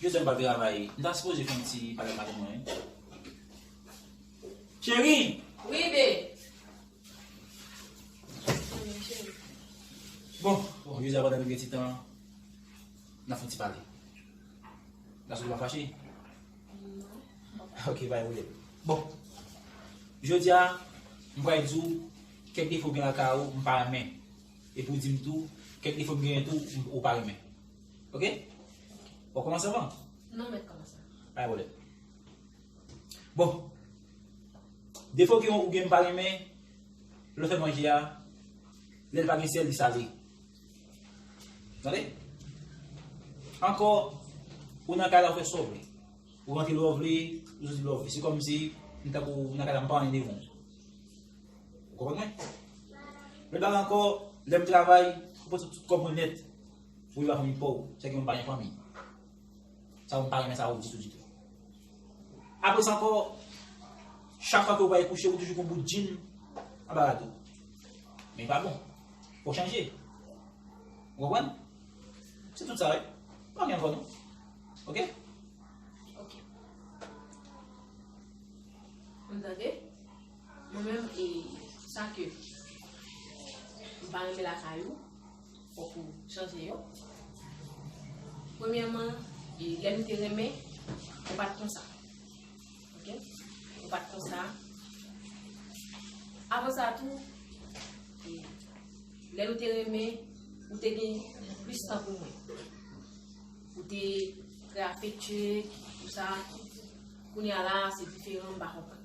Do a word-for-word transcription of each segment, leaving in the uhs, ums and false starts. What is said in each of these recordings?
Jodi a m pa travay. M ta sipoze fè yon ti pale ak madanm mwen, wi. Cheri! Wi, be. Bon, bon, jodi a pandan nou gen ti tan, n a fè yon ti pale. Gason, ou pa fache? Non. Ok, pa gen pwoblèm. Bon, jodi a, m pral di w kèk defo gen lakay ou, m pa renmen. Epi w di m tou, kèk defo m genyen tou, ou pa renmen. Ok? W ap kòmanse anvan? Non, mèt kòmanse. Pa gen pwoblèm. Bon. Defo ke ou gen m pa renmen, lè w fè manje a, lè l pa gen sèl, li sale. Tande? Ankò, ou nan kay la, ou fè sa w vle. Ou rantre lè w vle, ou soti lè w vle. Se kòmsi m tankou ou nan kay la, m pa anyen devan w. Ou konprann mwen? Lòt bagay ankò, lè m travay, ou pote tout kòb mwen nèt. Ou rive a fanmi pa w, sa ki mwen pa gen fanmi. Sa mwen pa renmen sa ou ditou, ditou. Apre sa ankò, chak fwa ke ou pral kouche, ou toujou gon bout djin anba rad ou. Men li pa bon. Fò w chanje. Ou konprann? Se tout sa, wi. Pa gen ankò, non. Ok? Ok. M tande. Mwen menm, e, sa ke m pa renmen lakay ou, fòk ou chanje yo. Premyèman, e, lè nou te renmen, ou pa t konsa. Ok? Ou pa t konsa. Avan sa tou, e, lè nou te renmen, ou te gen plis tan pou mwen. Ou te trè afektye, tout sa. Kounye a la, se diferan, m pa konprann.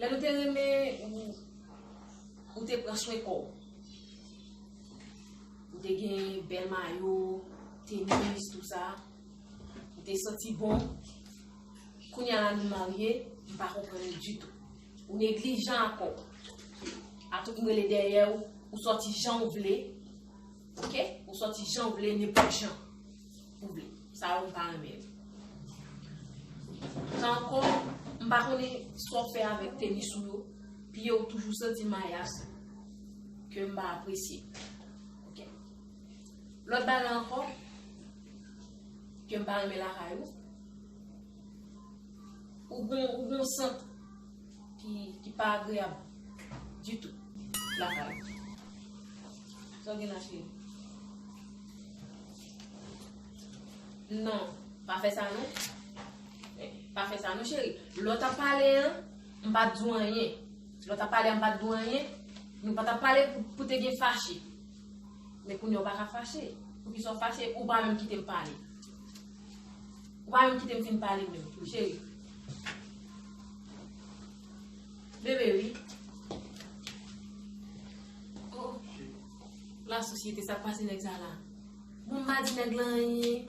Lè nou te renmen, ou, ou te pran swen kò w. Ou te gen bèl mayo, tenis, tout sa. Ou te santi bon. Kounye a la nou marye, m pa konprann ditou. Ou neglijan ak kò w. Atout m rele dèyè w, ou sòti jan w vle. Ok? Ou sòti jan w vle, nenpòt jan ou vle. Sa yo m pa renmen yo. Sa ankò, m pa konnen sa w fè avèk tenis ou yo, pye w toujou santi mayas ke m pa apresye. Ok? Lòt bagay ankò, ke m pa renmen lakay ou, ou gon, ou gon sant ki, ki pa agreyab ditou lakay ou. Sa w gen la, cheri? Non, pa fè sa non. Pa fè sa non, cheri. Lè w t ap pale an, m pa t di w anyen. Lè w t ap pale an, m pa t di w anyen. Nou pa t ap pale pou, pou te gen fache. Men kounye a w pa ka fache. Poukisa w fache? Ou pa menm kite m pale. Ou pa menm kite m fin pale menm, cheri. Bebe, wi. Oh, lasosyete, sa k pase nèg sa la? Bon, m pa di nèg la anyen.